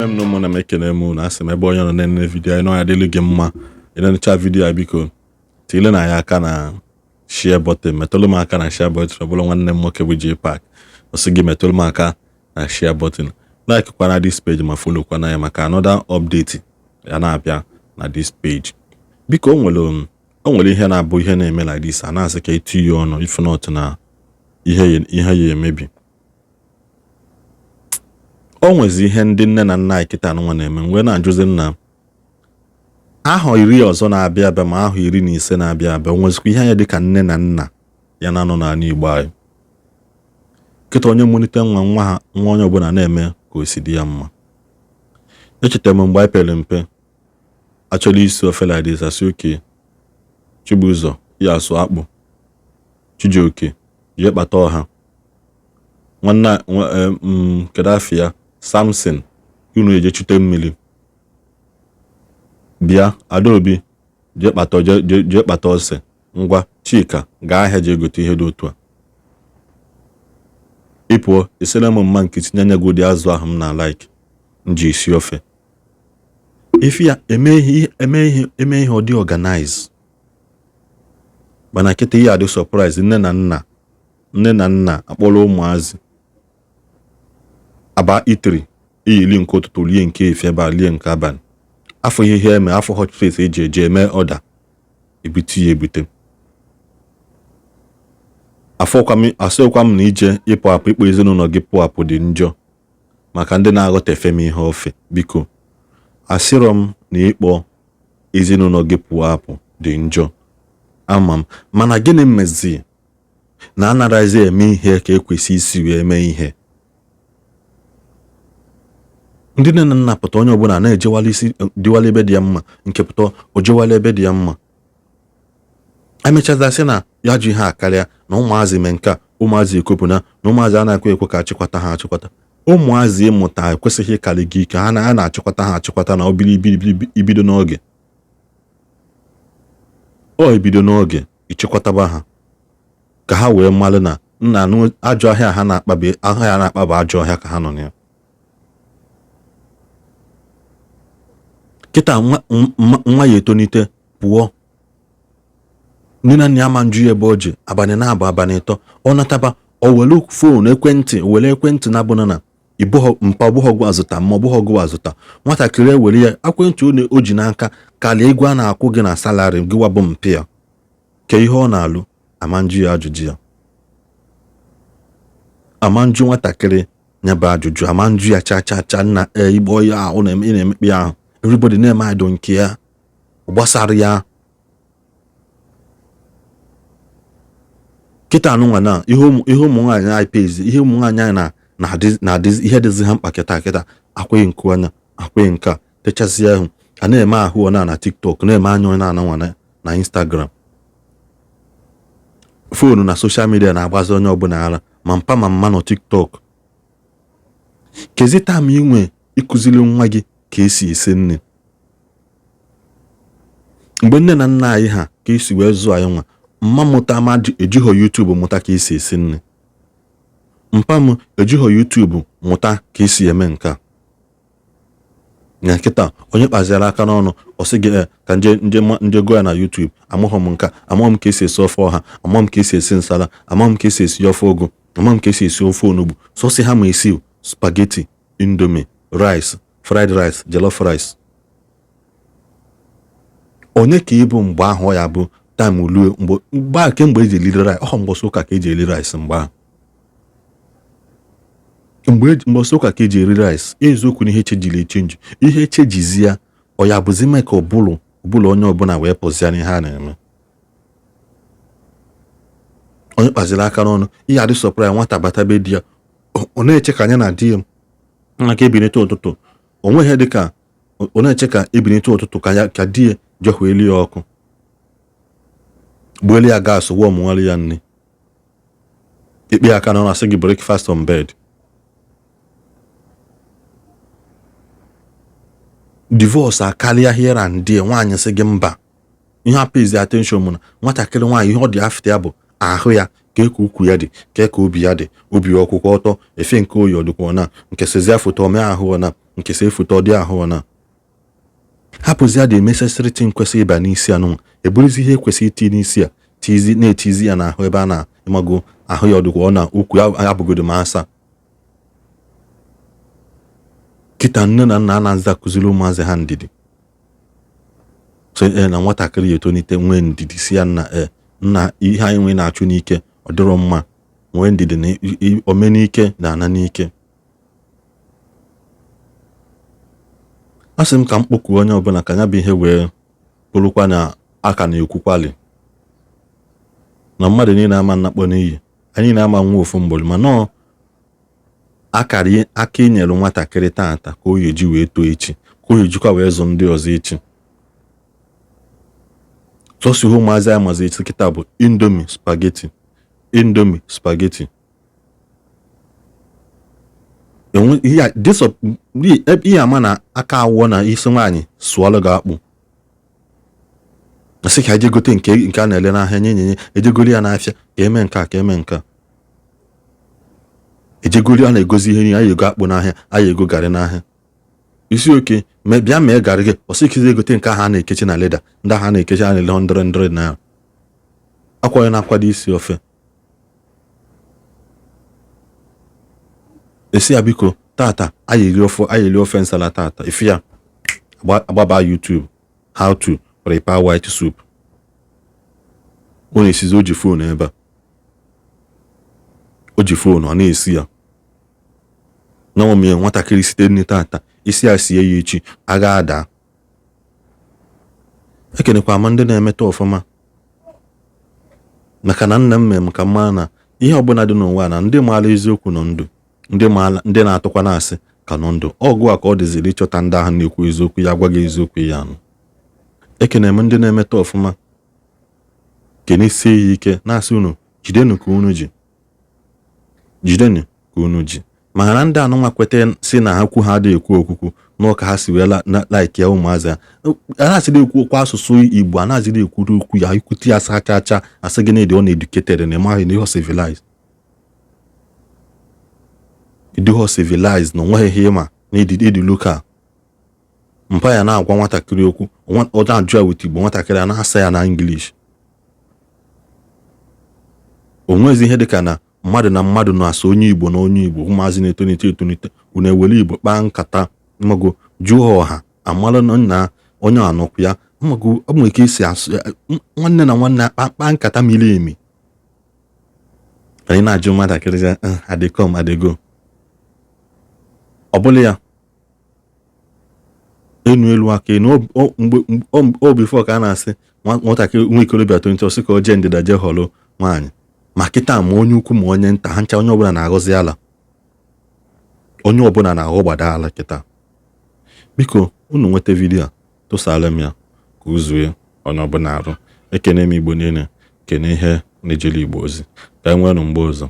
M na ụmụnna m, ekene m unu. Asị m, ebe onye nọ na-enene video anyị, na ya adịlụ gị mma. Ịnenecha video a, biko tiile na ya aka na share button, metụlụ m aka na share button. Ọ bụrụ nwanne m nwoke bụ J Park, ọ sị gị metụlụ m aka na share button, like kwana this page, ma follow kwana ya maka another update ya na-abịa na this page. Biko, o nwere ihe na-abụ ihe na-eme like this, a na-asị ka etinye ọnụ. If not, na ihe ya emebi. O nwezi ihe ndị nne na nna anyị kịta nwa na-eme mgbe na-ajụzi nna ahọ 10 ọzọ na-abịa abịa, ma ahọ 15 na-abịa abịa, o nwezikwa ihe anya dịka nne na nna ya na-anọ n'ala Igbo anyị kịta. Onye mụlite nwa nwa ha, nwa onye ọbụla na-eme ka o si dị ya mma. Echetara m mgbe anyị pere mpe, achọrọ isi ofe like this, asị oke Chibụzọ ya asụ akpụ, Chijioke jee kpata ọha, nwanne kedu afọ ya, Samson, unu eje chute mmiri bịa, Adaobi jee kpata, jee kpata ose, ngwa Chika gaa ahịa jee gote ihe dị otu a. Ị pụọ, esere m mma nke tinye anya gị ụdị azụ ahụ m na like m ji esi ofe. Ife ya eme ihe, eme ihe, eme ihe, ọ dị organize. Mana kịta, ihe adị surprise, nne na nna, nne na nna akpọrọ ụmụazị aba itiri iyili nke ụtụtụ, lie nke efe ebe a, lie nke abalị, afọ ihe eme, afọ hot plate eji eje eme ọda, ebute ya ebute. Asịkwa m na ije ịpụ apụ, ịkpọ ezinụlọ gị pụọ apụ dị njọ, maka ndị na-aghọtafe m ihe ofe. Biko, asịrọ m na ịkpọ ezinụlọ gị pụọ apụ dị njọ, ama m. Mana gịnị mezi na anarazi eme ihe ka ekwesị isi wee mee ihe? Ndị nne na nna pụta, onye ọbụla na-ejewala isi dịwala ebe dị ya mma, nke pụta o jewala ebe dị ya mma. Emechazasị na ya ji ha akarịa na ụmụazị mee nke a, ụmụazị ekopụna na ụmụazị a na-ekwe ekwe ka achịkwata ha achịkwata. Ụmụazị ịmụta ekwesịghị ịkarị gị ike. Ha na a na-achịkwata ha achịkwata na obili ibido n'oge, ọ ebido n'oge ịchịkwataba ha ka ha wee malụ na nna ajọ ọhịa ha na-akpabi ahịa ha na-akpa bụ ajọ ọhịa ka ha nọ na ya. Kịta nwa ya etonite pụọ, nne na nna ya ma njụ ya ebe o ji abalị na-abụ, abalị 3. Ọ nataba, o were phone, ekwentị, were ekwentị na-abụna na ịbụghọ mpa, ọbụghọ gụ azụta ma ọbụghọ gụ azụta. Nwatakịrị ewere ya ekwentị o ji n'aka karịa ego a na-akwụ gị na salary gị wabụ mpi ya. Ke ihe ọ na-alụ, ama njụ ya ajụjụ ya, ama njụ nwatakịrị ya bụ ajụjụ, ama njụ ya cha cha cha. Nna igbo ya ahụ ị na-emekpe ya ahụ, everybody na-eme idọ nke ya gbasara ya. Kịta anụnwa na ihe ụmụ nwaanyị anyị pezi, ihe ụmụ nwaanyị anyị na-adị, ihe dịzi ha mkpa kịta kịta, akweghị nkụ anya, akweghị nke a techazie ahụ, a na-eme ahụ ọ na TikTok, na-eme anya ọ na-ananwa na Instagram, phone na social media na-agbazi onye ọbụla ara, ma mpa ma mma nọ TikTok. Kezi time inwe ịkụziri nwa gị ka esi esi nri? Mgbe nne na nna anyị ha ka esi wee zụọ anyị nwa, mma mụta ma ejighọ YouTube mụta ka esi esi nri, mpa m ejighọ YouTube mụta ka esi eme nke a. Na nkịta onye kpaziara aka n'ọnụ, ọ sị gị ka nje nje nje gụọ ya na YouTube. Amaghọ m nke a, amaghọ m ka esi esi ofe ọha, amaghọ m ka esi esi nsala, amaghọ m ka esi esi ofe ụgụ, amaghọ m ka esi esi ofe onugbu. Sọsị ha ma esi spaghetti, Indomie, rice, fried rice, jollof rice. Onye ka ịbụ mgbe ahụ ọ ya bụ time luo mgbe ahụ kemgbe eji eliri rice? Ọhọ mgbọsị ụka ka eji eri rice mgbe ahụ, mgbe mgbọsị ụka ka eji eri rice. Eziokwu na ihe chejiri echenji, ihe echejizi ya, ọ ya bụzi mee ka ụbụlụ ụbụlụ onye ọbụla wee pụzia n'ihe a na-eme. Onye kpaziri aka n'ọnụ, ihe adị sọpụrụ ya. Nwata bata be di ya, ọ na-eche ka anya na di ya maka ebilite ụtụtụ, o nweghị dị ka ọ na-eche ka ebilite ụtụtụ ka ya ka di ya jehụeli ya ọkụ, gbuelu ya gas, wọmụgharị ya nri. Ikpe aka n'ọnụ, asị gị breakfast on bed. Divorce akarịa here and there. Nwaanyị sị gị mba, ihe apịzi attention mụ na nwatakịrị nwaanyị, ihe ọ dị after ya bụ ahụ ya, Kee ka ukwu ya dị, kee ka obi ya dị, obi ọkwụkwọ ọtọ, efe nke oyi ọdụkwa na nke sezia foto ome ahụ ọna, nke se foto ọ dị ahụ ọna. Hapụzi ya, dị necessary thing kwesịrị ịba n'isi anụnwa, eburuzi ihe kwesịrị iti n'isi a tizi na-etizi ya n'ahụ ebe a na-ịmago ahụ ya ọdụkwa ọ na ukwu ya abụgodo ma asa. Kịta nne na nna anaghịzi akụziri ụmụazị ha ndidi. So na nwatakịrị ya etonite nwee ndidi, si ya nna, nna, ihe anyị nwee na-achụ n'ike ọ dịrọ mma, nwee ndidi na omenike na ana n'ike. A sị m ka m kpọkuo onye ọbụla ka ya bụ ihe wee bụrụkwa na aka na-ekwukwali na mmadụ niile ama nnakpọ n'iyi, anyị na-ama nwa ofu mgboro, ma nọọ akara aka inyere nwatakịrị taata ka o eji wee too echi, ka o ejikwa wee zụ ndị ọzọ echi. Sọsọ ihe ụmụazị anyị mazi echi kịta bụ Indomie spaghetti, Indomie spaghetti. Ihe ama na aka awụọ na isi nwaanyị sụọlụ gị akpụ, asị ka eje gote nke a na-ele n'ahịa, nye nye ejegoli ya n'afịa ka eme nke a, ka eme nke a, ejegoli a na-egozi ihe niile, anyị ego akpụ n'ahịa, anyị ego garị n'ahịa, isi oke ma bịa mee garị gị, ọsị ikizi egote nke ahụ a na-ekechi na leda, ndị ahụ a na-ekechi a na-ele 100 naira, akwa ya na-akwado isi ofe. Esi ya biko tata anyị eri ofe nsala tata, ife ya agbaba YouTube how to prepare white soup. Ọ na-esizi, o ji phone ebe a, o ji phone ọ na-esi ya na omie nwatakịrị site nri tata, isi ya sie ya echi agha ada. Ekenekwa m ndị na-emeta ọfụma, maka na nna m mere m ka mara na ihe ọbụla dị n'ụwa na ndị maara eziokwu nọ ndụ, ndị na-atụkwa na-asị ka nọ ndụ. Ọgụ a ka ọ dịziri ịchọta ndị ahụ na-ekwu eziokwu ya gwa gị eziokwu ya anụ. Ekene m ndị na-emeta ọfụma, kenesie ya ike, na-asị unu jidenu ka unu ji, jidenu ka unu ji. Maka na ndị anụnwa kweta si na ha kwu ha adịghị ekwu okwukwu n'ụka ha si wee like ya ụmụazị ha a na-asịrị ekwu okwu asụsụ Igbo, a na-azịrị ekwuru okwu ya ikwute ya asa acha asị gị na ịdị uneducated na ịmaghị na ihe civilized, ịdịghọ civilized na onweghị ihe ịma na ịdị local. Mpa ya na-agwa nwatakịrị okwu, ọ na-ajụ ya with Igbo, nwatakịrị a na-asa ya na English. O nwezi ihe dịka na mmadụ na mmadụ na-asụ onye Igbo na onye Igbo, ụmụazị na-etonite etonite unu ewere Igbo kpaa nkata, mmago jụọ ọha amara na onye anọkwu ya, mmago ọ nwere ike isi asụ nwanne na nwanne kpaa nkata miri emi. Anyị na-ajụ nwatakịrị ya adịkom adịgo, ọ bụla ya enu elu aka enu mgbe o before ka a na-asị nwatakịrị nwa ikorobịa tonite ọsị ka o jee ndịda jee họrọ nwaanyị, ma kịta ma onye ukwu ma onye nta ha ncha onye ọbụla na-aghọzi ala, onye ọbụla na-aghọ gbada ala kịta. Biko unu nweta vidiyo a, tụsara m ya ka o zue onye ọbụla arụ. Ekene m Igbo niile, kene ihe na-ejere Igbo ozi, ka e nweenụ mgbe ọzọ.